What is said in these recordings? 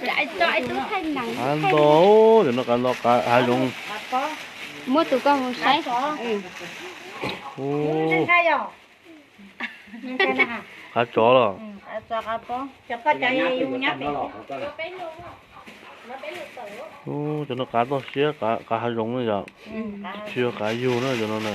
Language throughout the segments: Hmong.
Qav nto, cov no qav nto, qav hav zoov. Muab tus koj mus saib. Qav tsov los? Cov no qav toj siab, qav hav zoov na yom. Tsis yog qav yug na cov no na.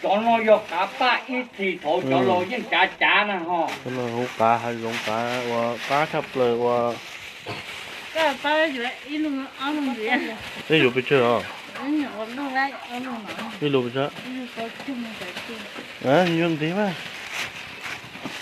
Cov no yog qav paj ib txhis thaum cov laus yeej cav cav na ho. Cov no hu qav hav zoov, qav ua qab tshaj plaws ua. Nej yuav pes tsawg os? Ib lus pes tsawg? Yuav ntxiv mas,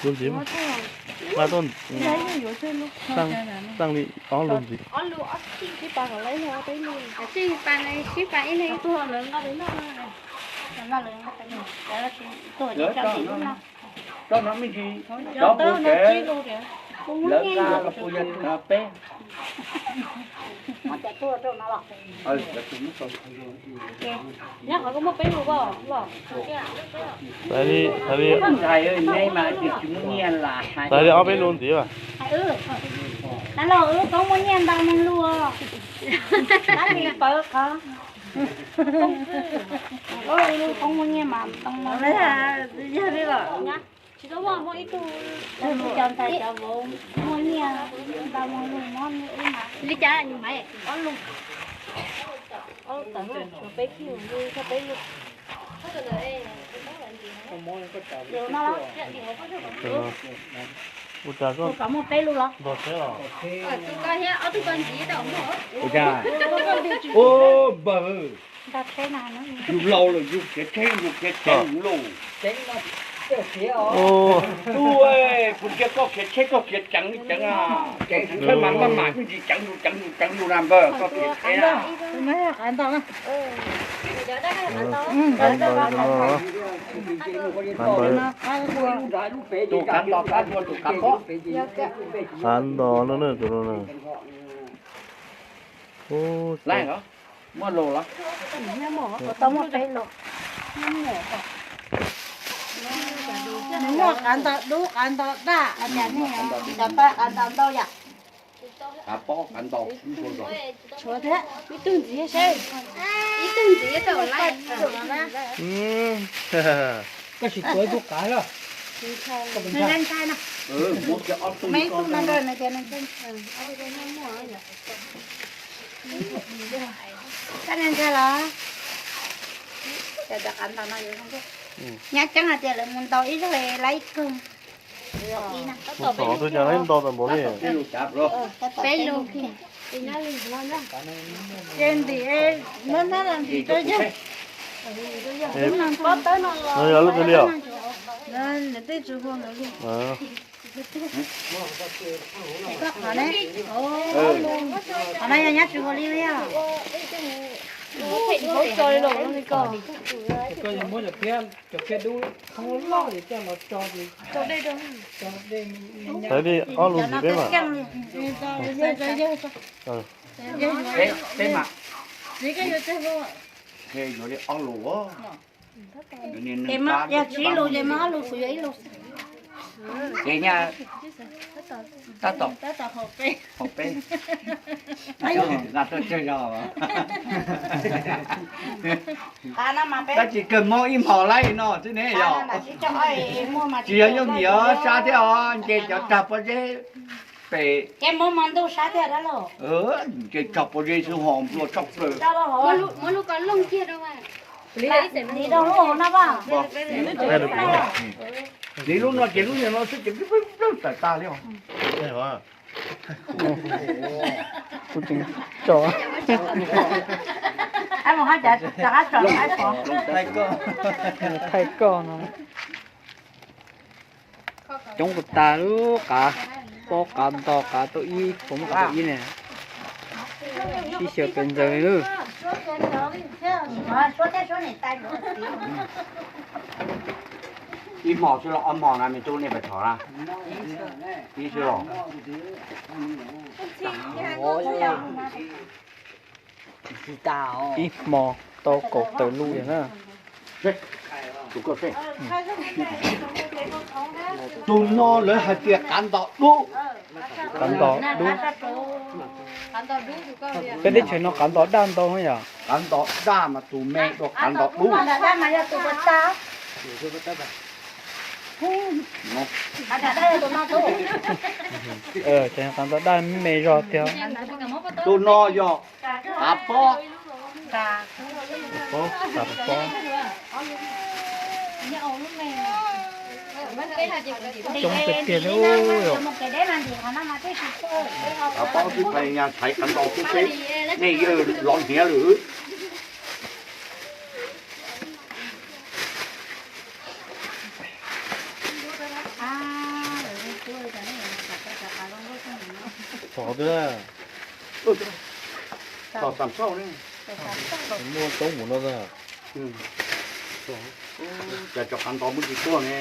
yuav ntxiv mas, nqa tuaj, xaj li ob lus ntxiv. Tsis pas ib leeg. Txoj no me ntsis cov pus kev, lawv nqa los pus yog peb. Hais li, hais li ob peb lus ntxiv as. Nab los wb koob muaj nyiaj ntau moog lug os. Nab li pawv qhov, koob muaj nyiaj mas ntoo moog lug. Tsis tau muaj, muaj ib tug, cov ntxhais cov vauv muaj nyiaj ntau moog lug, muab li cas ob lus, ob lus tawm, peb khij li, peb lus. Ua cas koj muaj peb lus los? Ua cas? Ua npawg, yus laus lawm yus khiav tsheb yus khiav ceev lawm. Tub, kuv ntsia koj khiav tsheb koj khiav ceev li ceev a. Tsheb mas maj mam me ntsis ceev yus ceev yus ceev yus na npawg, koj khiav tsheb na. Tus qav nto, qav nto, tus qav nto. Qav nto no na, tus no na. Laij los? Muaj lus los? Tau muaj peb lus. Nws muaj qav nto dub qav nto daj, cov paj qav nto ntau yam. Qav pob qav nto. Tshuav thiab ib tug ntxiv seb. Ib tug ntxiv tau laij. Koj tsis tuav ib tug qav los? Nws ntshai ntshai no. Muab kiag ob tug me tub no nrog nws tias nws ntshai. Koj ntshai ntshai los? Cov qav nto no yuav zoo nkauj. Nyab tseeb hais tias lawv mus ntaus ib zaug laib ib kawg. Mus tom twg cas laib ntau tas npaum li. Peb lus. Ces ntim, muab hnab no ntim rau yawg. Pob tawb no los. Yog lub twg li os? Qhov no yog nyab tsis hu li os. Koj muab cov phiab, cov phiab dub thoob loj es coj los tso, tso dej rau. Txawm li ob lus ntxiv peb mas. Txiv, koj yuav tsawg lus? Yuav li ob lus. Yog tsib lus ces muab ob lus, kuv yuav ib lus. Ces nyaj tab tom, tab tom haum peb. Nqa tuaj tsawg zog. Tab sis kawg mob ib hmos laij no xwb ne yog. Tsis yog yooj yim os, sab thiab os, nce cov rag pob zeb pem. Nce rag pob zeb xwb ho nplua tshaj plaws. Li lub no ces lub no xwb ces tawm tag li os. Kuv tseem tso. Thaij koj no. Coob kuv tas lub qav, pob qav nto qav tau ib, puas muaj qav tau ib ne. Sib xyaw pes ntxaws li lub. Ib hmos xwb los ob hmos na me tub, nej pab thov na. Ib xwb los. Ib hmo tau kaum tawm lub yog na. Tus no lawv hais tias qav ntos dub. Qav ntos dub. Peb teb chaws no qav ntos daj ntau yom. Qav ntos daj mas tus me dua qav ntos dub. Qav ntos daj me zog tiag. Tus no yog qav pob. Qav pob. Coob tiag tiag li. Qav pob xwb, pha nyas txhais qav ntos xwb, nej yeej lov hniav lawm. Txog twg? Txog xam sauj ne. Muaj coob mus no. Cas cov qav ntos muaj tsis tuaj ne.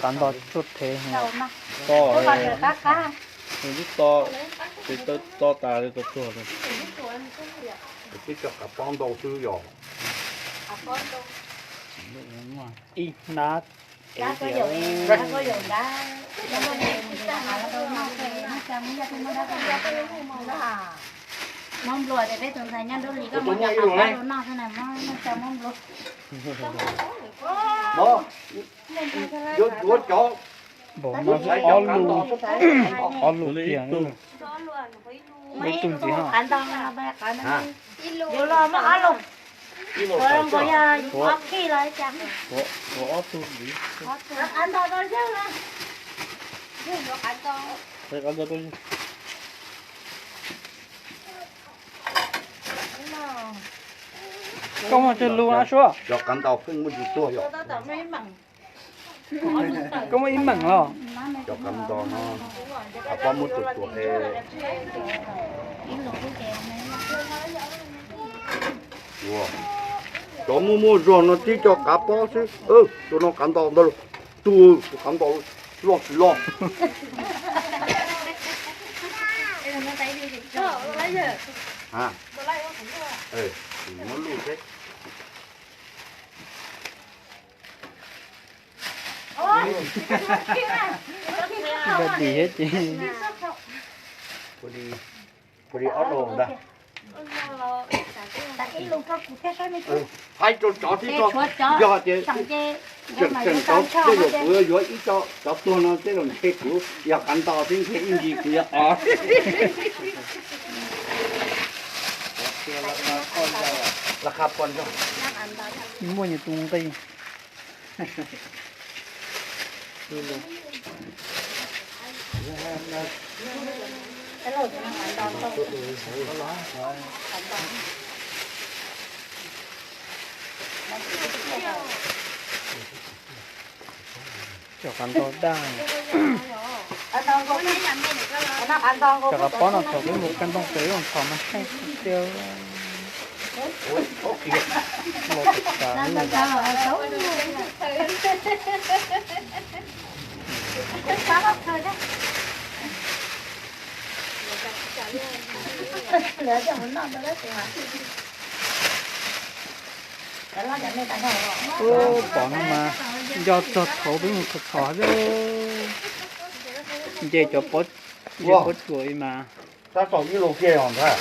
Qav ntos tuaj thev. To, nws lub to, ces to tas li tau tuag. Twb cov qav pob ntau xwb yog. Ib hnab. Hmoob Nplua tias peb tus ntxhais nyob nruab hlis koj mus nqa qav pob rau noj xwb na, muab noj tso Hmoob Nplua. Yuav tuav cov, ob lus, ob lus kiag, ib tug ntxiv. Yuav los muaj ob lus, yuav ob khij los cas. Tuav ob tug ntxiv. Koj muaj tsawg lus na Suab? Cov qav ntos pheej muaj tsis tuaj yom. Koj muaj ib meem los? Cov qav ntos no, qav pob muab tuav tuav. Cov muaj muaj zog no tib co qav pob xwb. Tus no qav ntos ntau, tus tus qav ntos loj tsis loj. Muab luj seb. Dim thiab ces. Pus li ob lus ntag. Hais rau tsov thiab tso, yog tias tseem tseem tsov tej zaum kuv yuav ib co tsov tuag no tej zaum ntshe kuv yog qav ntos thiab ntshe ib ntsis kuv yuav qov. Laj qha poj ntxoog. Muaj nyias tus nqi. Cov qav ntos daj. Cov qav pob no thaum peb mus kaj ntoo pem los thaum mas heej tiag. Ub, pom no mas nco txog thaum peb mus txhom txhom xwb. Nce cov pob, nce pob tsuas li mas. Sab tau ib lus kiag os ntag.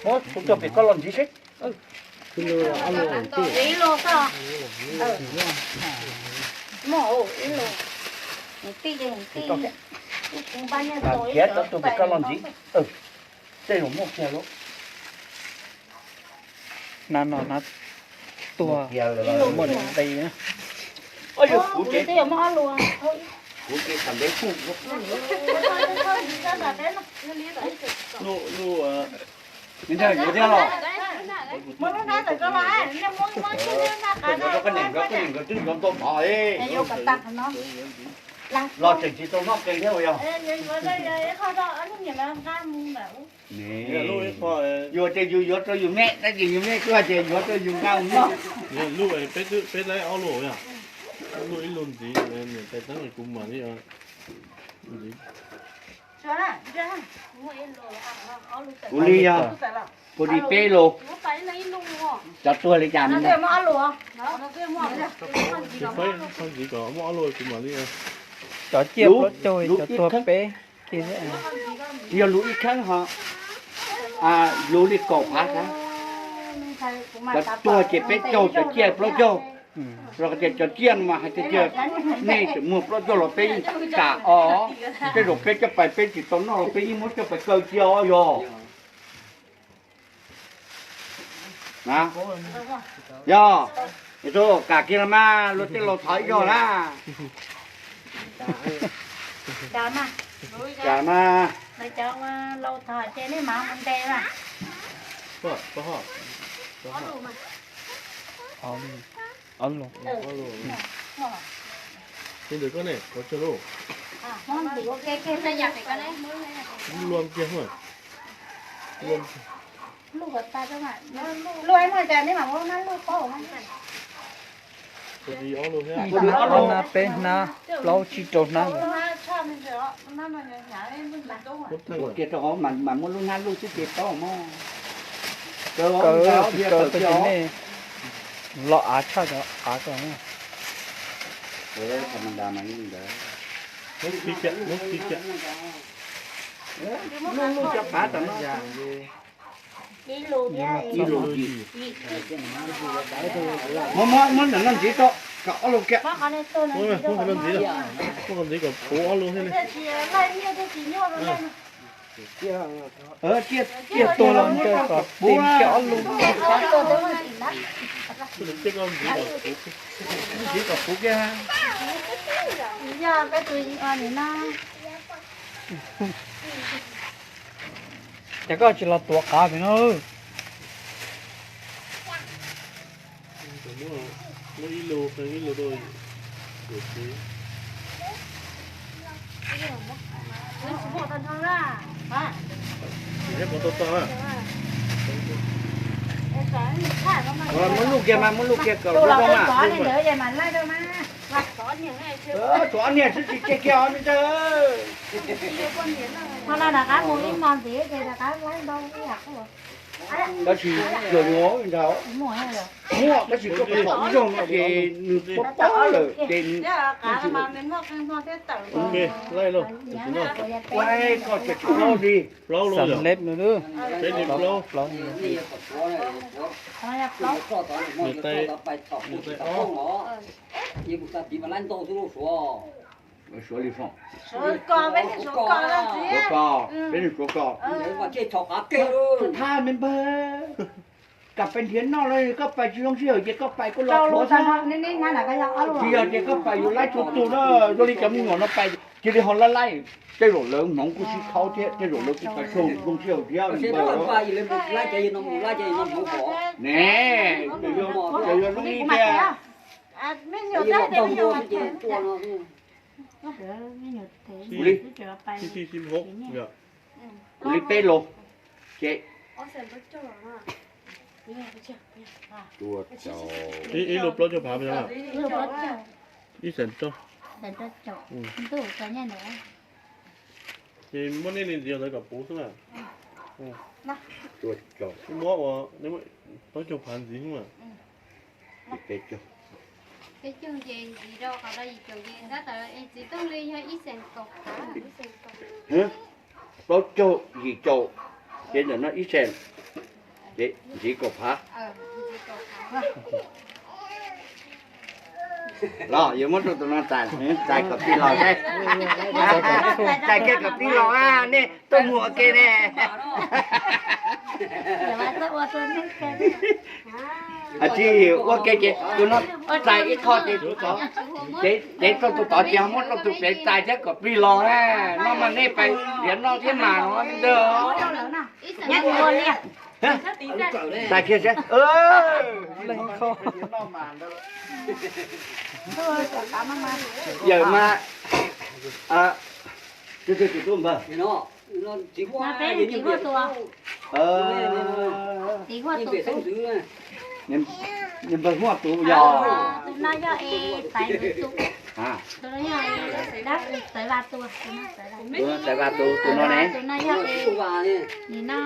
Muab kuv coj pem koj los ntxiv seb. Ib lus xwb. Muaj ib lus. Mus tij ces mus tij. Khiav cov tus pem koj los ntxiv. Tej zaum muaj kiag lawm. Hnab no hnab tuag, muaj nqi na. Kuv ces, kuv ces xam ntev kuj. Lub, lub, nws ntag yuav thiab los. Yuav rau koj niam nkawd, koj niam nkawd twb yuav ntau mov li. Los tseem tsis tau noj qe thiab uas yog. Yuav ces yus yuav rau yus me, tab sis yus me kuj hais tias yuav rau yus nqa mus noj. Lub, peb laib ob lub, ob lub ib lub ntxiv, niam tais teeb kuv mam li ntxiv. Kuv li yog, kuv li peb lus. Cov tuag li cas no? Cov ciaj plaub caug, cov tuag peb. Yog lus ib kheeb ho, lus li kaum phav. Cov tuag ces peb caug, cov ciaj plaub caug. Los tias cov ciaj no mas hais tias nej tseem muag plaub caug los peb yeej kam os. Tej zaum peb coj pais peb tsis tau noj los peb yeej muab coj pais kaw cia os yog. Yog, kam kiag los mas luag tej laus thov ib zaug na. Kam mas. Ob lus. Li ntawd koj ne, qhov tsaug lauj. Luaj kiag, luaj kiag. Ob hnab, peb hnab, plaub tsib rau hnab. Kiag rau hauv mas muaj lub hnab luj xwb ces paub mog. Kaw tsis kaw tag ces nej los av tshaj cov av ko. Lub lub cov phav tam no. Muab, muab ntawm no ntxiv tso, kom ob lus kiag. Muab ntxiv kom puv ob lus thiab li. Ciaj tuag los ntawd kom puv kiag ob lus. Ntxiv kom puv kiag. Ces koj tsis los tuav qav pem no. Muab luj kiag mas, muab luj kiag kom lub pob mas. Tuav ob niag xwb tsis cia kiag os me ntxawg. Tab sis yog yuav ntag, muaj tab sis koj puas thaum ib zaug no ces nws pob pob lawm ces nws tsis ua koj tsis tau li. Plaub lub, Suav li, Suav ko, peb nws Suav ko. Thab me npawg, kam pais nrhiav noj los koj pais tsis zoo sij hawm ces koj pais koj los qhuav xwb. Tsis yog tias koj pais yuav laib txhua tus na, zoo li cov me nyuam no pais cia li ho laib laib, tej zaum lawv hmoov kuj sib khaub thiab, tej zaum lawv kuj pais txog zoo sij hawm thiab. Ne, yog zoo li tias kuv li peb lus ces ib lus plaub caug phav, ib xees rau. Ces muab nej li ntxiv ntawd kom puv xwb na. Muab ua plaub caug phav ntxiv xwb na. Peb caug ces ntxiv rau qhov yim caum yim, tab tom txiv tooj li yog ib xees kaum phav. Plaub caug yim caum, ces ntawm no ib xees, ces ntxiv kaum phav. Los yuav muab rau tus no txais, txais kom tij laug saib. Txais kiag kom tij laug, nej tuaj mus ua ke ne. Tsis ua ke ces tus no txais ib qho ces tus tod, ces rau tus tod ces ho muab rau tus pem txais thiab kom plig los na. No mas nej pais nrhiav noj thiab mas no ntag. Txais kiag seb. Yawm mas, tus tus tus npawg, niag npawg Huaj tus yog. No yog es Txaiv Tus, tus no yog Txaiv Vas Tus, tus no ne, tus no yog es nim no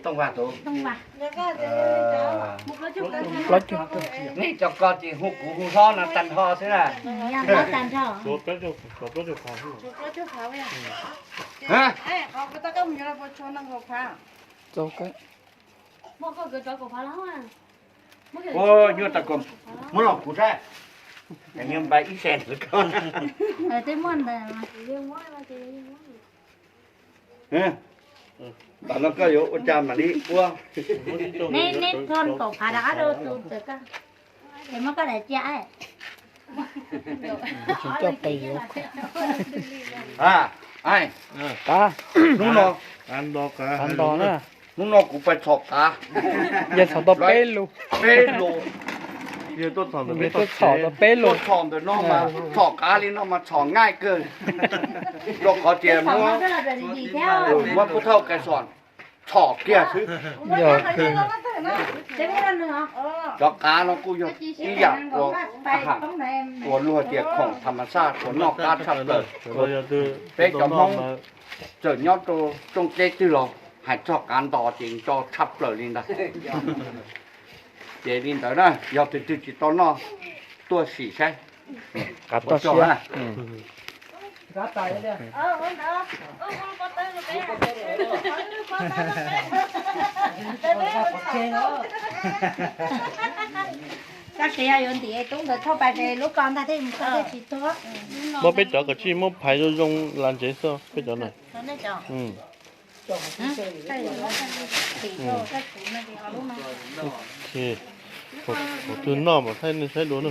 Tooj Vas tus, Tooj Vas. Nej cov ko ces hu kuv hu hlob no tag nrho xwb na. Yog hlob tag nrho. Ua nyuaj tas kom muab los kuv saib. Nws npaj ib xees xwb ko. Tam no koj yuav ua cas mam li ua. Neb, neb thua kaum phav rov qab rau tus txawm koj, es muab koj daim cia. Hnub no, hnub no kuv pais txhom qav. Yog txhom tau peb lus, peb lus. Yog tuaj txhom ntawm peb lus, tuaj txhom ntawm no mas txhom qav li no mas txhom nqaij kawg. Rau qhov tias muab, muab Pub Thauj Kais Xom txhom kiag xwb. Cov qav no kuj yog ib yam ua, ua luag tias khoom tham mas xaj uas noj qab tshaj plaws. Peb cov Hmoob txawm nyob rau rooj teb twg los hais txog qav ntos ces nco tshaj plaws li ntag. Ces li ntawd na, yog tus twg tsis tau noj, tuaj sim saib. Qav toj siab. Koj tsev yog yuav ntim tub ntawd thauj pais ces lub ko ntag thiaj mus tau thiaj tsis tuag. Muab peb cov kav tsij muab phais zoo zoo las ntsev xwb peb cov na. Thaum twg noj mas thaij nej saib dua na.